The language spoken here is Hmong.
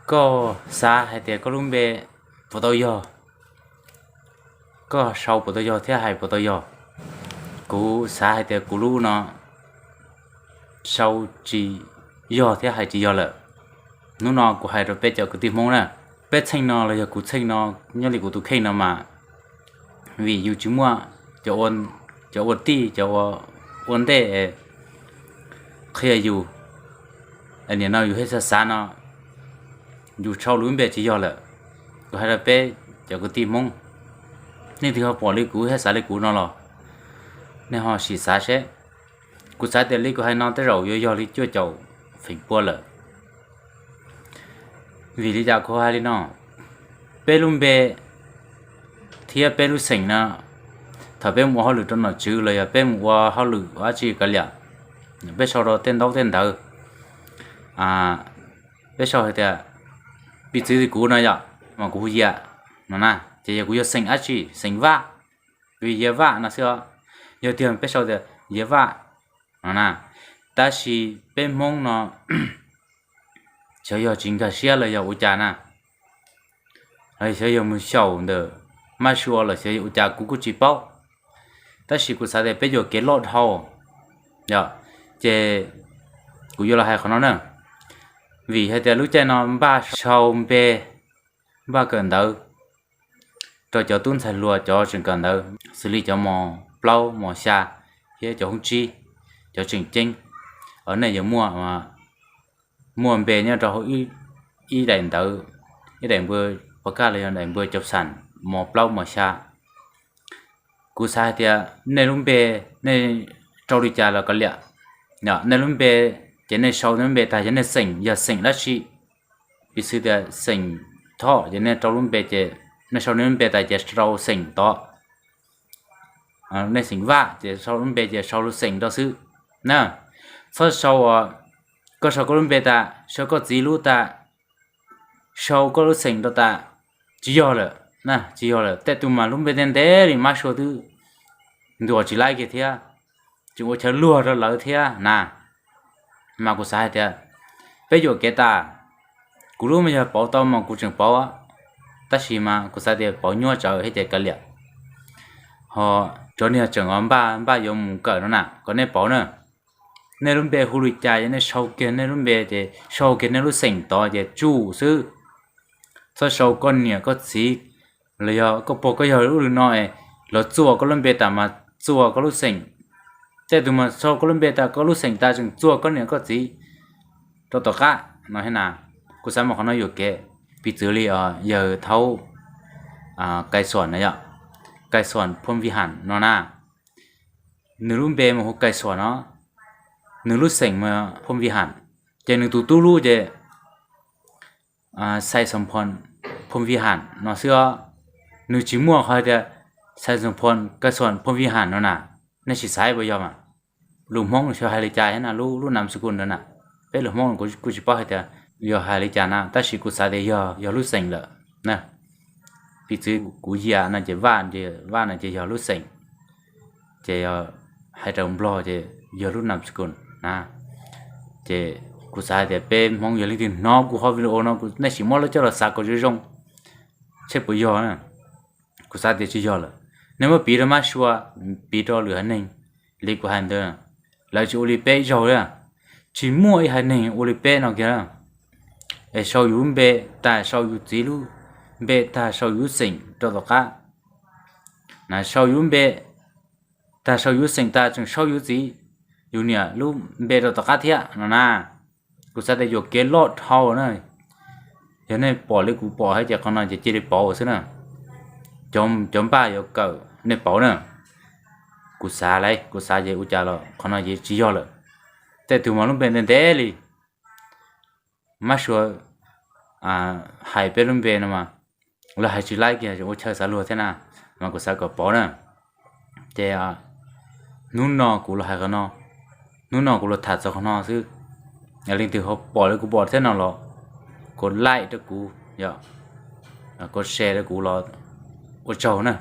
Koj xav hais tias koj lub npe puas tau yog, koj sau puas tau yog thiab hais puas tau yog? Kuv xav hais tias kuv lub no sau tsis yog thiab hais tsis yog lawm. Hnub no kuv hais rau peb cov kwv tij Hmoob na, peb txheej no los yog kuv txheej no, nyob li kuv tus kheej no mas, vim yus tsis muaj cov ua tij cov ua ntej qhia yus, nim no yus thiaj xav xav no, yus sau lub npe tsis yog lawm. Kuv hais rau peb cov kwv tij Hmoob, nej twg ho pom li kuv thiab xav li kuv no los nej ho sim xav seb. Kuv xav tias li kuv hais no tej zaum yuav yog li cuaj caum feem pua lawm. Vim li cas kuv hais li no? Peb lub npe thiab peb lub xeem no, thaum peb mus ua hauj lwm rau nom tswv los yog peb mus ua hauj lwm ua dab tsi kav liam, peb sau rau tej ntaub tej ntawv, peb sau hais tias, piv txwv li kuv no yom, mas kuv hu Yias no na, ces yog kuv yog xeem dab tsi, xeem Vaj, kuv yog Yias Vaj no xwb os. Yog tiag peb sau tias Yias Vaj no na, tab sis peb Hmoob no xyov yog tsis nkag siab los yog ua cas na, los xyov yog mus xyaum ntawm mab sua los xyov yog ua cas kuv kuj tsis paub. Tab sis kuv xav tias peb yuam kev loj dhau, yog, ces kuv yuav los hais qhov no na. Vim hais tias lub caij no npaj sau npe, npaj kawm ntawv rau cov tub ntxhais hluas cov tseem kawm ntawv, xws li cov mos plaub mos xya thiab cov hoob tsib, cov tseem ceeb, nej yuav muaj npe nyob rau hauv ib daim ntawv, ib daim npua pov kaj los yog daim npua cov xam mos plaub mos xya. Kuv xav hais tias nej lub npe, nej rau li cas los kav liam, nej lub npe, ces nej sau nej lub npe tas yog nej xeem yog xeem dab tsi. Piv txwv tias xeem Thoj ces nej rau lub npe ces nej sau nej lub npe tas ces rau xeem tod. Nej xeem Vaj ces sau lub npe ces sau lub xeem rau xwb na. Txhob sau, koj sau koj lub npe tas, sau koj txiv lub tas, sau koj lub xeem rau tas, tsis yog lawm, tsis yog lawm. Tej tus mas lub npe ntev ntev li mab sua twb ntuas tsis laib kiag thiab, tseem ua chaw luag rau lawv thiab na. Mas kuv xav hais tias peb yuam kev tas, kuv lub mas yog pauv tau mas kuv tseem pauv, tab sis mas kuv xav tias pauv nyuaj tsawv thiab ces kav liam. Ho cov niag tseem npaj npaj yuav mus kawm no na, kom nej pauv na. Nej lub npe hu li cas ces nej sau kiag nej lub npe ces sau kiag nej lub xeem tod ces tsum xwb. Txhob sau koj niam koj txiv los yog koj pog koj yawg lub li no es los txuas koj lub npe tas mas txuas koj lub xeem. Tej tus mas sau koj lub npe tas koj lub xeem tas tseem txuas koj niam koj txiv rau tom qab no thiab na. Kuv xav mas qhov no yuam kev, piv txwv li yawg thaub Kais Xuam no yom, Kais Xuam Phoo Vij Ham no na, nws lub npe mas hu Kais Xuam no, nws lub xeem mas Phoo Vij Ham, ces nws tus tub lub ces Xais Xoom Phoo Vij Ham no xwb os. Nws tsis muaj qhov tias Xais Xoom Phoo, Kais Xuam Phoo Vij Ham no na, nej sim xav puas yog mas. Lus Hmoob xyov hais li cas thiab na, lub nam su kun ntawd na, peb lus Hmoob kuv kuj tsis paub hais tias yog hais li cas na, tab sis kuv xav tias yog, yog lub xeem lawm na. Piv txwv kuv Yias no ces Vaj, Vaj no ces yog lub xeem, ces hais raws Nplog ces yog lub nam su kun na. Ces kuv xav hais tias peb Hmoob yog leej twg hnov kuv qhov video no nej sim muab lawv coj los xav kom zoo zoo, seb puas yog na. Kuv xav tias tsis yog lawm. Nej muab piv rau mab sua, piv rau lwm haiv neeg li kuv hais ntawd, lawv tsis ua li peb ib zaug li. Tsis muaj ib haiv neeg ua li peb no kiag. Es sau yus lub npe tag, sau yus txiv lub npe tag, sau yus lub xeem rau tom qab. Na, sau yus lub npe tag, sau yus lub xeem tag tseem sau yus txiv yus niam lub npe rau tom qab thiab no na. Kuv xav tias yuam kev loj dhau na. Yog nej pom li kuv pom thiab ces qhov no ces cia li pauv xwb na. Cov npaj yuav kawm nej pauv na. Kuv xav lauj, kuv xav ces ua cas los qhov no ces tsis yog lawm. Tej tug mas lub npe ntev ntev li, mab sua hais peb lub npe no mas lawv hais tsis laib kiag, ua chaw xav luag thiab na, mas kuv xav kom pauv na. Ces hnub no kuv los hais qhov no, hnub no kuv los tham txog qhov no xwb. Yog leej twg ho pom li kuv pom thiab no los, kom like rau kuv, yog, kom share rau kuv los ua tsaug na.